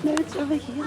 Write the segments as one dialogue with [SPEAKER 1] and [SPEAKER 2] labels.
[SPEAKER 1] No, it's over here.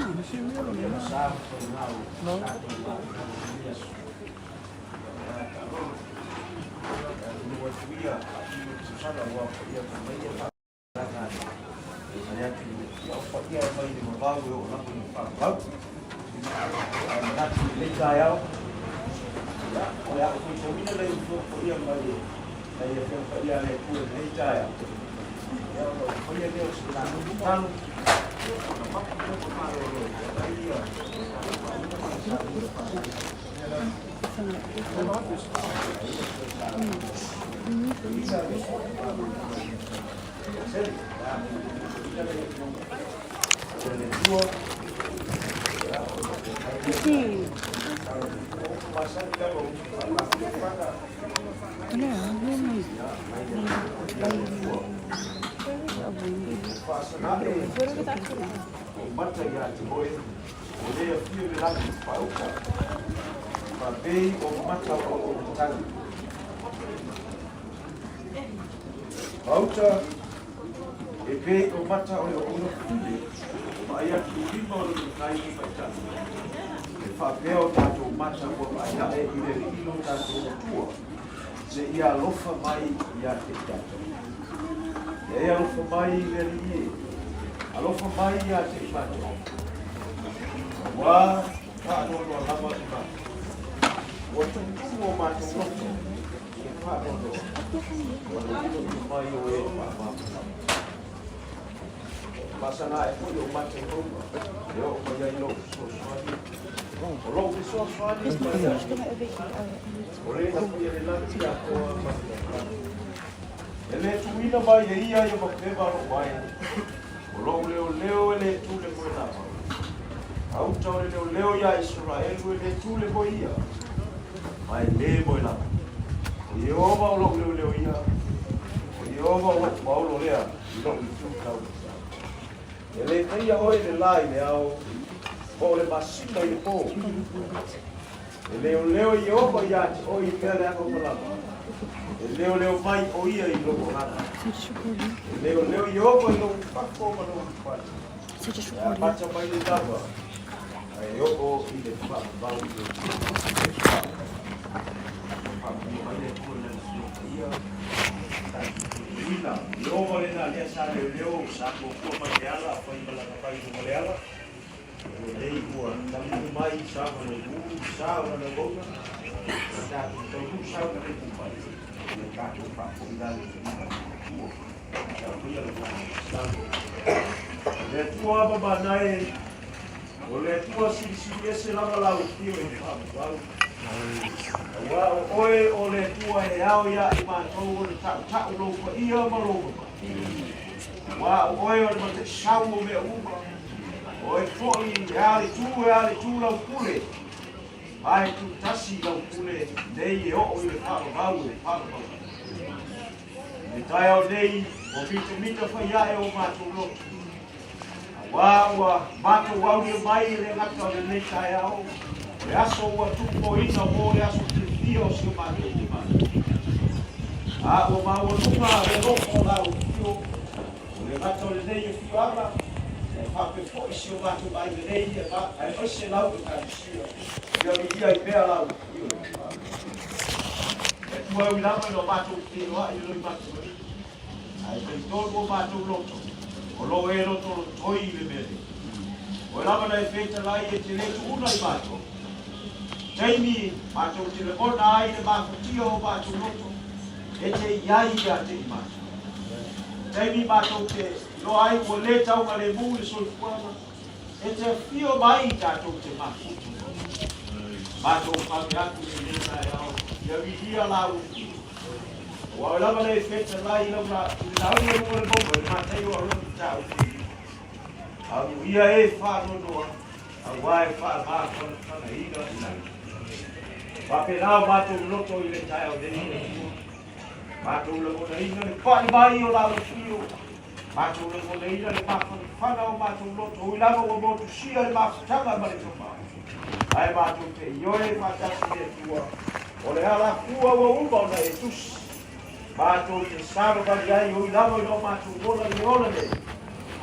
[SPEAKER 2] Pauta e pei o mata o le oona pule vaai atu i lima o le matai i faitasi. E faapea o tatou mata ua vaai ae i le alii lo tatou Atua, seia alofa mai ia te i tatou. Ia e alofa mai i le Alii e, alofa mai ia te i matou. Ua faanoanoa lava i matou. Ua tumutumu o matou loto i le faanoanoa, ma le lilolilo mai o e faamamafa. Faasaga ae foi o mata i mauga e oo mai ai lou fesoasoani. O lou fesoasoani mai le Atua, o le na faia le lagi atoa ma le lalolagi. E le tuuina mai e ia ia mapeva lou vae, o lou leoleo e le tu le moe lava. Auta o le leoleo iā Isaraelu e le tu le moe ia, ma e le moe lava. O Ieova o lou leoleo ia, o Ieova o lou paolo lea i lou itu tau. E le faia oe le lā i le ao, po o le masina i le pō. E leoleo Ieova iā te oe i mea leaga uma lava. E leoleo mai ʻo ia i lou olaga. E leoleo Ieova i lou fako ma lou ulufale. E amata mai le lava, a e oo i le faavavau i le Faamanuia mai le Atua i Lana Afioga Paia. Uiga, Ieova lena lea sa leoleo sa fuafua mai le ala afai malaga mai i luga o le ala. Ua nei ua taunuu mai sa ma lou ulu sa o lana uauna. Ua tatou taunuu sau ma le mai. Ia tatou faafoi la le taliga i le Atua. Ia faia le Talo. Le Atua ma manae, o le Atua silisili ese lava lau afio i le faavavau. Aua o oe o le Atua e ao iā i matou o le taʻutaʻu lou paia ma lou mamalu. Aua o oe o le mataisau o mea uma, o oe foi e a le tu e a le tu lau pule, ma e tutasi lau pule nei e oo i le faavavau e faavavau ai. I le taeao nei, ua mitamita fai ae o matou loto, Aua ua matou aulia mai e le gata o lenei taeao, o le aso ua tuupoina mo le aso fiafia o si o matou itumalo. A ua maualuga le alofa o la outou afio, o le gata o lenei afioaga, e faapea foi si o matou aiga nei, aemaise lau Ekalesia, ia viia ai pea la outou afio. E Atua e ui lava ina o matou feiloai i loi matou alii, Ae talitonu o matou loto, o lo o e lotolotoi i le mea nei. Oe lava na e fetalai e te le tuuna i matou. Taimi matou te lagona ai le mafatia o matou loto, e te i ai ia te i matou. Taimi matou te iloa ai ua le taugalemu le soifuaga, e te afio mai i tatou te mafuta. Matou fale atu i lenei taeao, ia viia la outou. Aua oe lava le fetalai i lau i le lauga i luga o le mauga i le matai o Aroni tāu. Amuia e faanoanoa. Auā e faamafanafanaina i lagi. Faapena o matou loto i le taeao nei, e Atua. Matou lagonaina le pai mai o lau afio. Matou lagonaina le mafanafana o matou loto, ui lava ua motusia le mafutaga ma le tama. Ae matou te ioe faatasi i le Atua, o le alafua ua uma ona e tusi. Matou te savavali ai ui lava i lo matou ola i le ola nei,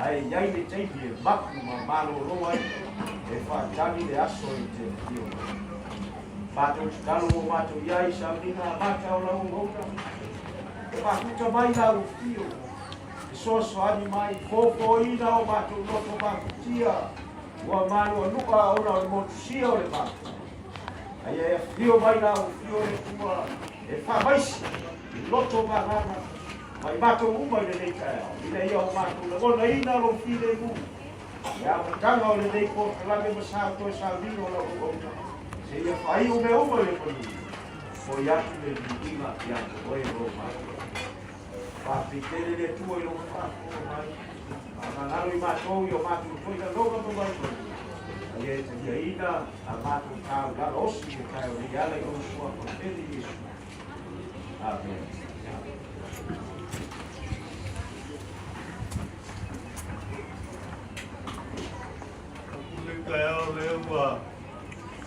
[SPEAKER 2] ae i ai le taimi e mapu ma malolo ai e faatali le aso e te afio mai. Matou tatalo ua matou i ai i sauniga amata o lau auauna, e mafuta mai lau afio, fesoasoani mai, fofoina o matou loto mafutia ua manuanua ona o le motusia o le mafuta. Aia e afio mai lau afio le Atua e faamaisi i loto ma agaga ma i matou uma i lenei taeao, ina ia o matou lagonaina lou filemu i le amataga o lenei polokalame ma sa toe sauniga o lau auauna, seia faaiu mea uma i le manuia. Foi atu le viiga ia te oe lo matou. Faafetai tele le Atua i lou faafofoga mai, faamagalo i matou i o matou foi laloga ma vaivaiga. Aia e taliaina a matou taulaga osi i le taeao nei e ala i lou Suafa pele Iesu. Amene.
[SPEAKER 3] Le taeao lea ua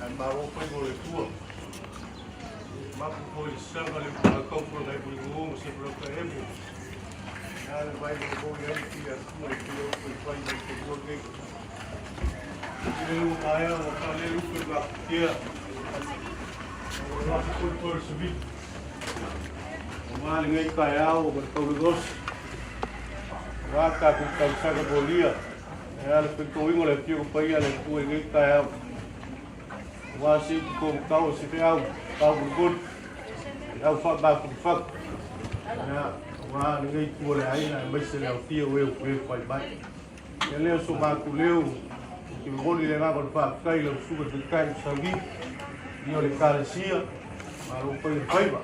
[SPEAKER 3] ae malo fai mo le Atua. Mapu foi le saga le upu kau fo nai muli ngu ma se fo ka emu. Na le vai mo mo i ai ki Atua i ki o i fai mai te mua nei. I le u maea o ka le upu i ka kia. O la se koi koi se vi. O ngā le ngai taeao o le kaule gosi. O ngā ka ku tausaga molia. E ala pe tōingo le pio paia le Atua i ngai taeao. Aua se upu kou tau o se feau, tau molimoli, e au faamafanafana. Ia, aua lenei itu o le aiga aemaise le aofia o e ua e fai mai. Ia lea o so matou leo, ou te momoli le agaga o le faafetai i lau Susuga i le Taitai o Sauni, ia o le Ekalesia, malo fai o le faiva.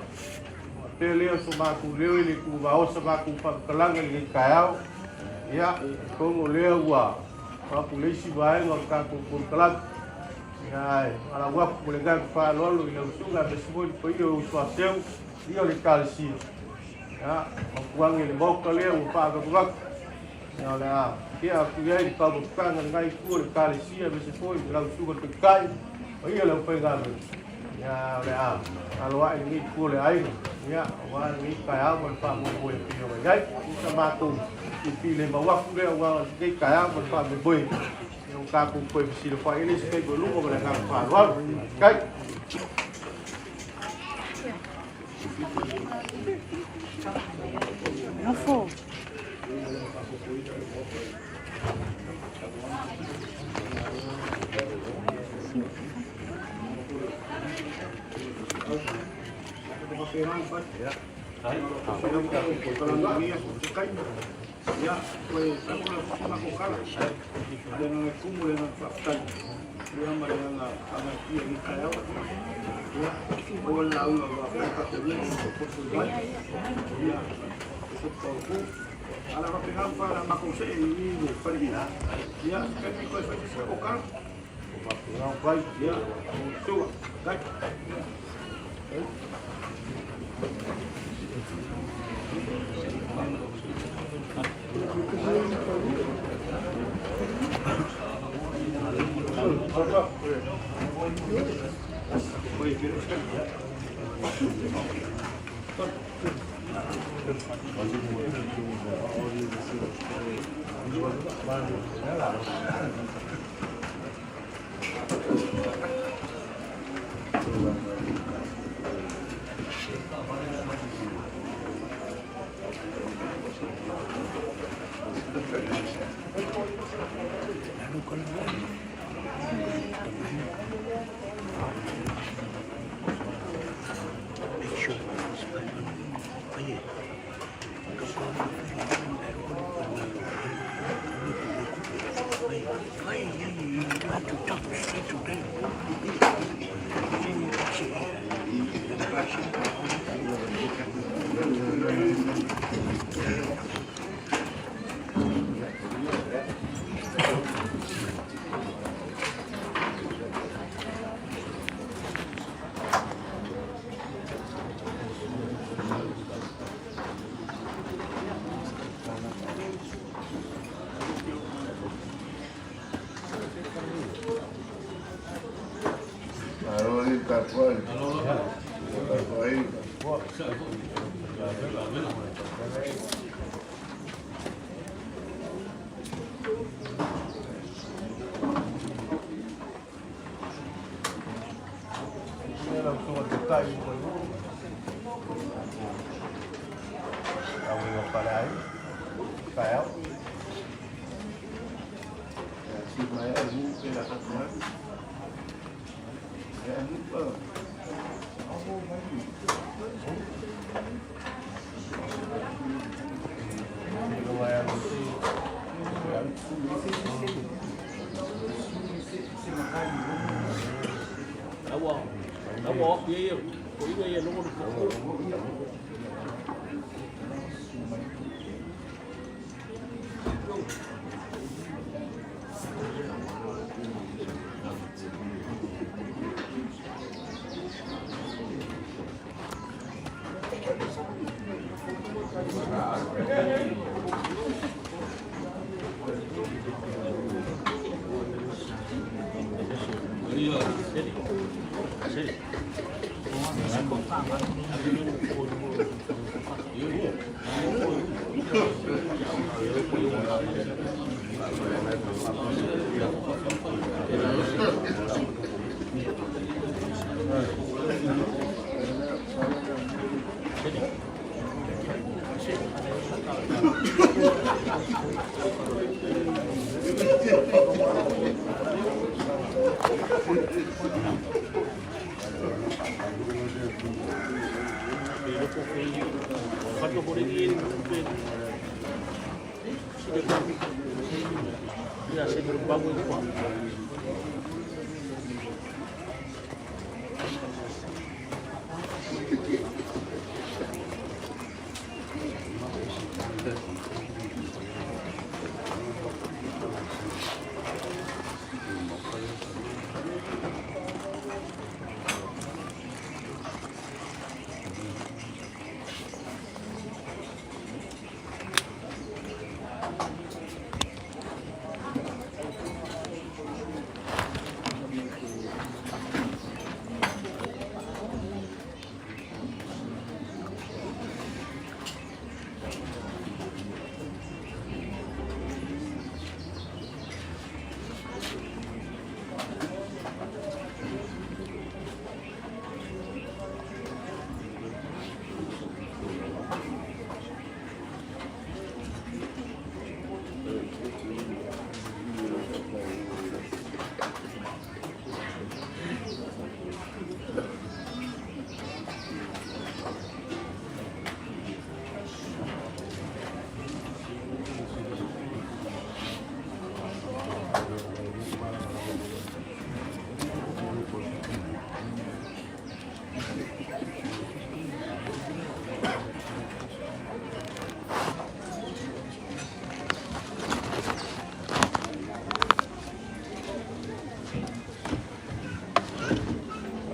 [SPEAKER 3] Faapea lea o so matou leo e le tuuvaoa sa matou faamatalaga i lenei taeao. Ia, atonu o lea ua atu le isi vaega o le tatou polokalame. Ia, ae valaau atu ma le agaga faaaloalo i lau susuga aemaise foi le paia o uso a seu, ia o le Ekalesia. Ia, mapuage i le Maota lea ua faavavavatu. Ia, o le a tea atu i ai le taumafataga i lena itu o le Ekalesia aemaise foi lau susuga i le Taitai, paia o le aufaigaluega. Ia, o le a alo ae lenei itu o le aiga, ia, aua lenei taeao ma le faamoemoe e pei ona i ai. Sa matou filemau atu lea aua lenei taeao ma le faamoemoe. Ia ua tatou toe fesilafai ai le isi taimi o luma ma le agaga faaaloalo. Faafetai.
[SPEAKER 1] Nofo.
[SPEAKER 3] Ia, koe taku la mako kala. Le nga kumu le nga faafetai. Ia ma le nga whangatia i kai awa. Ia, o la unga wa ka te le ko ko mai. Ia, ko ko ko. Ala wa pega fa la mako se i le whare. Ia, kai mi koe whai se o kala.
[SPEAKER 2] Vai.
[SPEAKER 3] Ia, o tua. Kai.
[SPEAKER 4] Tapuai. Tapuai.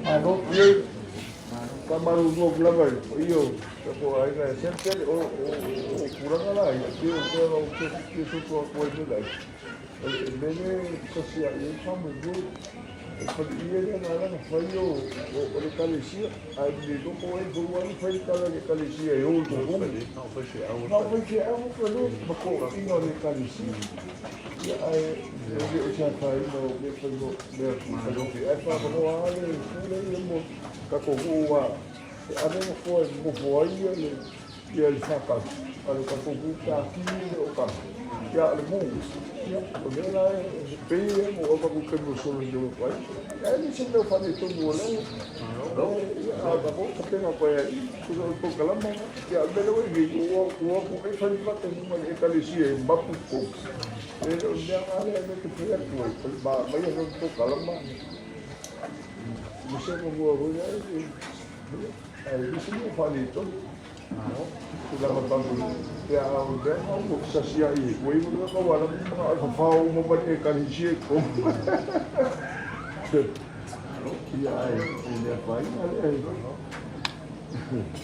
[SPEAKER 4] Malo, ia, faamalulu atu lava i le paia o tatou aiga e siali o tulaga la ia, pei o mea o te fia soso atu ai nei lai. O le mea lea e tasi ae i ai le faamoemoe. O le faleie lea na ala ona fai o le Ekalesia, ae le iloa po o ai foi ua alu fai le tala i le Ekalesia e o i totonu. Na o faifeau ka le ma toeaiina o le Ekalesia. Ia ae e le o se afaina o mea fai mea faigofie. Ae faavanoa lava le pule ia mo tatou nuu aua e ave nofoa e nonofo ai le ia le FK a le tatou nuu pe a ki le o ka ia le nuu. Ia o lea la e pei e mo ava ku kemi o solo i o ai. Ia e le se mea faaletonu o lea. Ia a ka ko ka pena koe ai ku o ko kalama ia o mea lea ua ua ua ku kai fai vata ni ma le ekalesia e mapu ko. E o mea ngā lea me te whai atu ai, ma mai ano to kalama. Me se mo mua hoi ai, ai le se mea faaletonu. Tulaga faamolemole, pe a o mea na ua sasi ai e koe ma ka wala ma ka whao uma mai e ekalesia i tonu. Ia ai, e mea whainga lea e.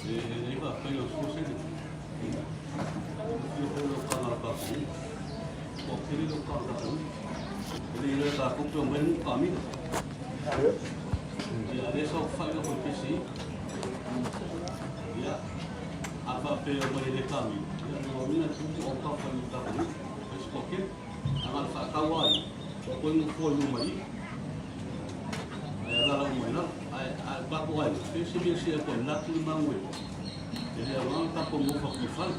[SPEAKER 4] Ia.
[SPEAKER 5] saofai le aufaipisinisi. Ia, a faapea e omai e le kamilo, ia lona uiga e tumu autafa i le tatou nuu, fai se toatele. Ae na o le faatau lava ia, ua toe nofoa i luma i i, ae alaala uma i lalo. Ae a o tatou aiga, pe se mea e see atu ai i le la tulimanu e e le aoga ona tatou nonofo atu i fale,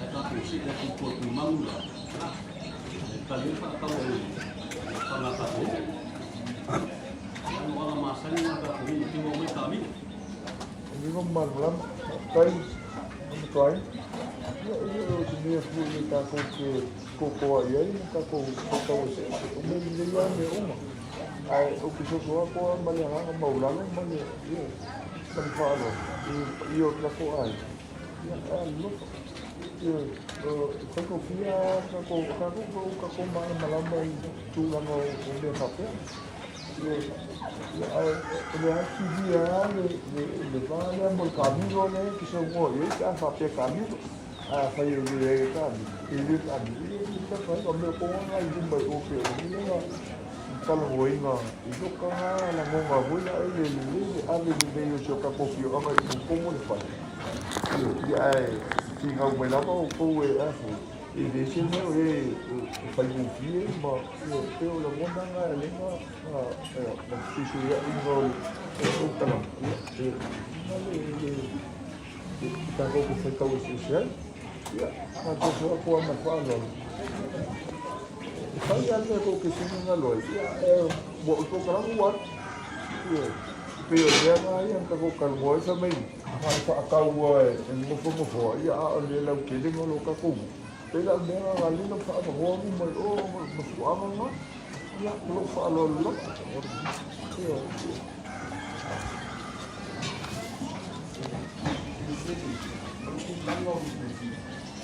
[SPEAKER 5] ae tatou see atu i tua i le tulimanu le la, e tali ai le faatau a le faga a tatou nuu. Ia, o aga masani na a tatou nuu ne i te i ua omai taamilo.
[SPEAKER 4] Manino ma malamalama, faafetai Manutoai. Ia, e le o se mea foi e tatou te toatoa i ai ma tatou faitau eseese, o mea lelei lava mea uma. Ae ou te soso atu lava ma le agaga maualalo ma le, ioe, ma le faaaloalo i le paia o le tatou aiga, ia, e alolofa. Ioe, e faigofie lava tatou, tatou ua tatou malamalama i tulaga o mea faapea. Ae o lea e filia lava le va lea mo le kamilo lea e te saunoa i ai pe a faapea e kamilo. Ae afai e leai e kamilo, e le kamilo, ia e tafa ai. O mea tonu lava na i luma i o pei o le mea lea na talanoaina i lota lena lagona foi la e le lelei le ave lelei o si o tatou afioaga i totonu o le fale. Ia ae finau mai lava outou e a foi. E le se mea o e faigofie ma e pei o lagona na e ala ai ona fesuisuiai o le tala e le tatou te faitau eseese ai. Ia, matou atu lava ma le faaaloalo. E fai lava le mea tou te finagalo ai, ia, ua ou toatalaga ua alu. Ioe, e pei o le mea lena ia na tatou talanoa ai, fai mai, na o le faatau lava e nofonofo ai, a o le lautelega o lo tatou nuu. Pei la o le mea lena na ala ai ona faaavanoa uma i o ma fuaaga na, ia, ma lou faaaloalo lava. Ioe.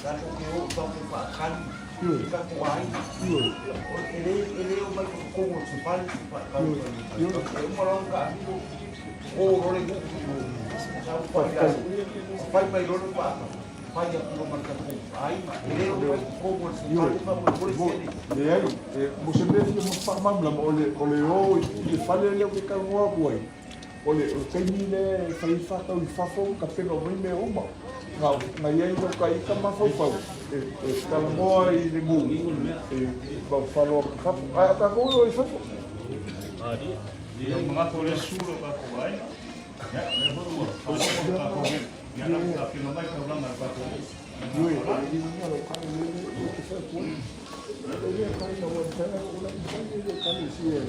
[SPEAKER 2] Tatou te o tatou faatali i tatou aiga. E le omai totonu o se fale se faatali. E uma loa ona taamilo, o loa le nuu, sau fai fai mai loa le faatali, fai atu loa ma le tatou aiga. E le omai totonu o se fale faamolemole sele.
[SPEAKER 4] Leai, mo se mea fia faamalamalama, o le o i le fale lea ou te talanoa atu ai, O le taimi lea e fai ai faatau i fafo ma tapena uma ai mea uma. Na i ai lau ta ita mafaufau e talanoa i le nuu e falo atu i fafo. Ae o tatou e o i fafo.
[SPEAKER 3] Ia manatu o lea su lo tatou aiga. Ia, lea foi ua faalogo le tatou nuu. Ia, na tapena mai taulaga a le tatou nuu.
[SPEAKER 4] Ioe, e i ai lau kai le le te whai koe. E le kai na ua mtaia o la mtaia le kai si e.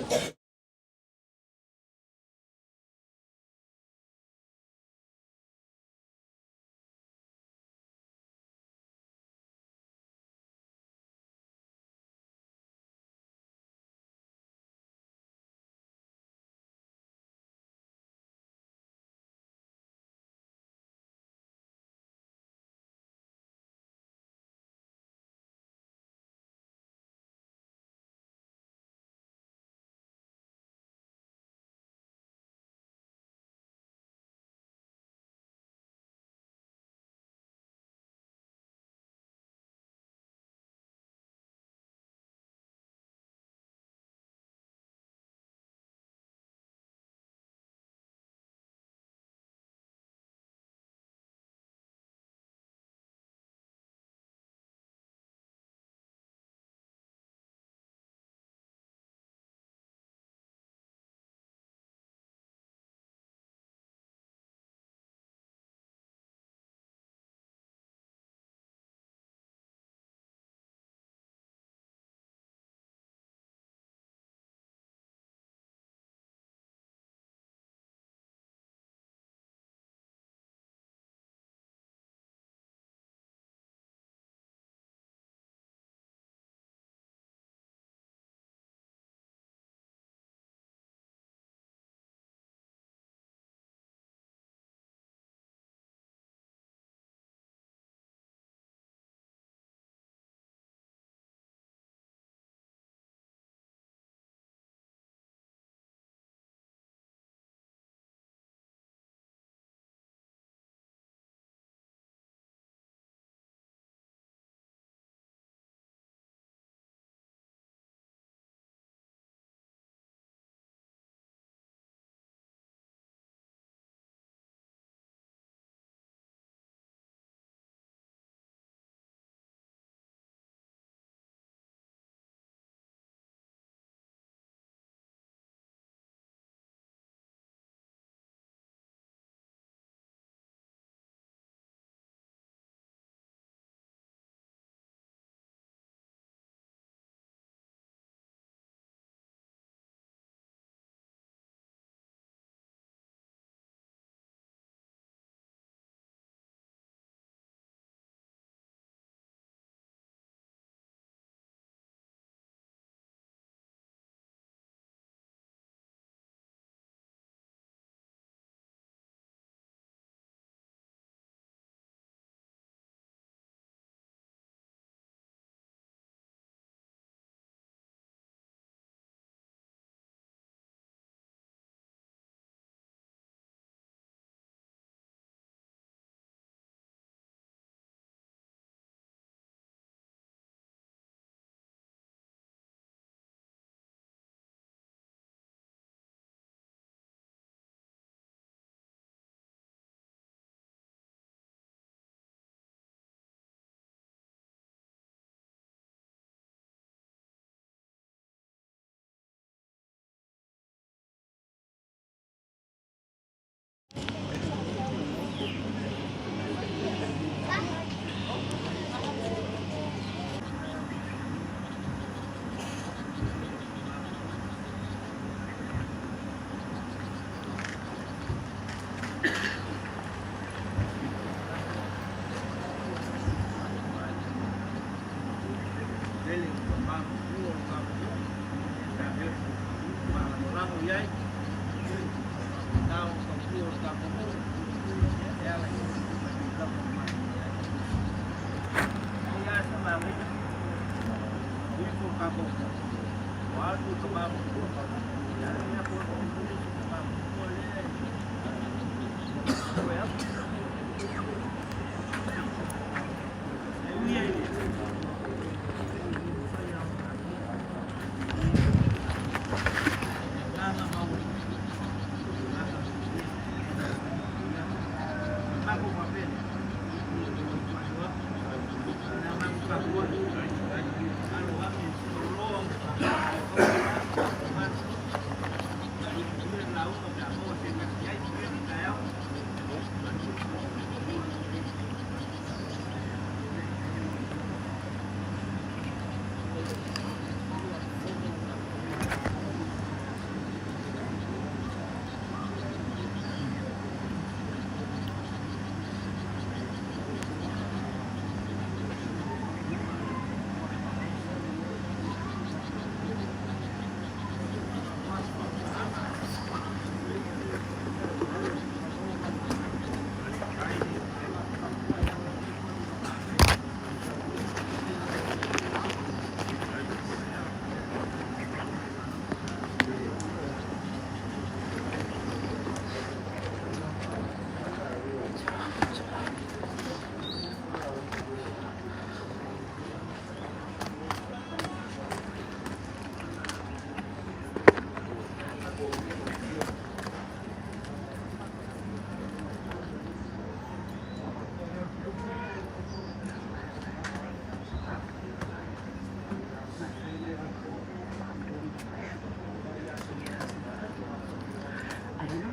[SPEAKER 1] I don't know.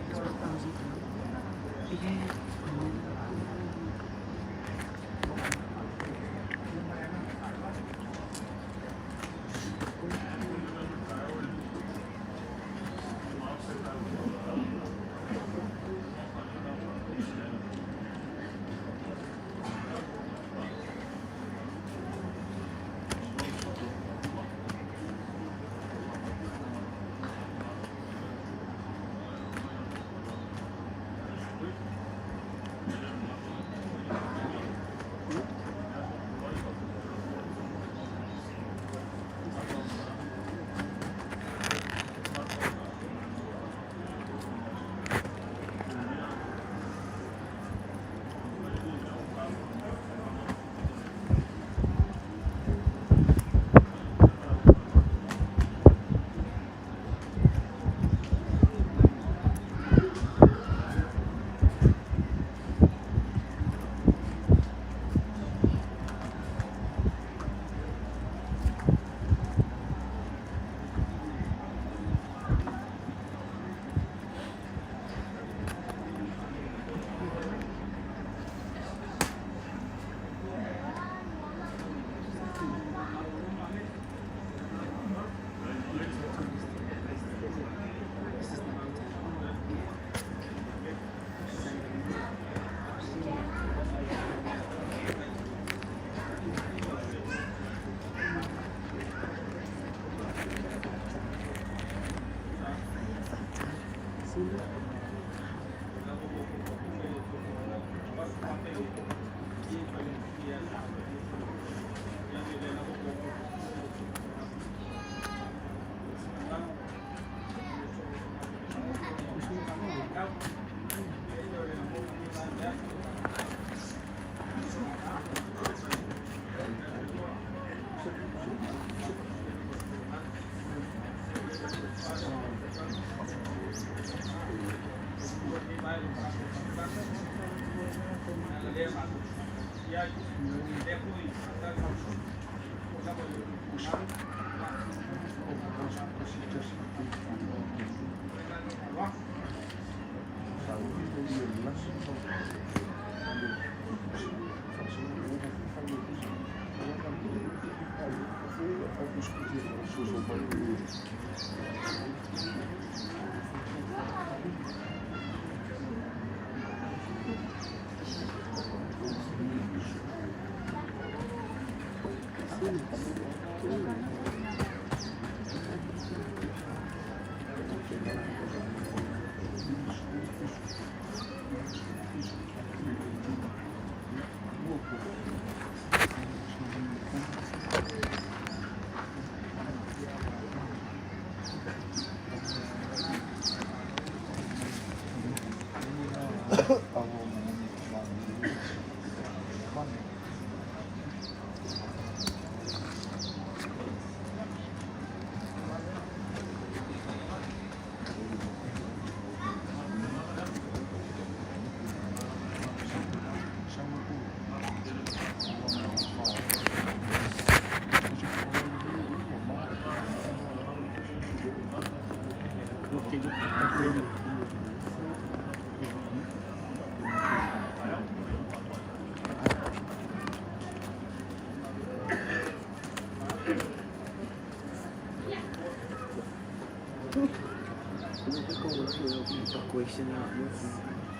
[SPEAKER 1] It's 1,000. Yeah.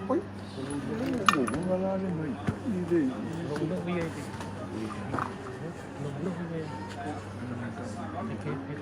[SPEAKER 4] Oi, o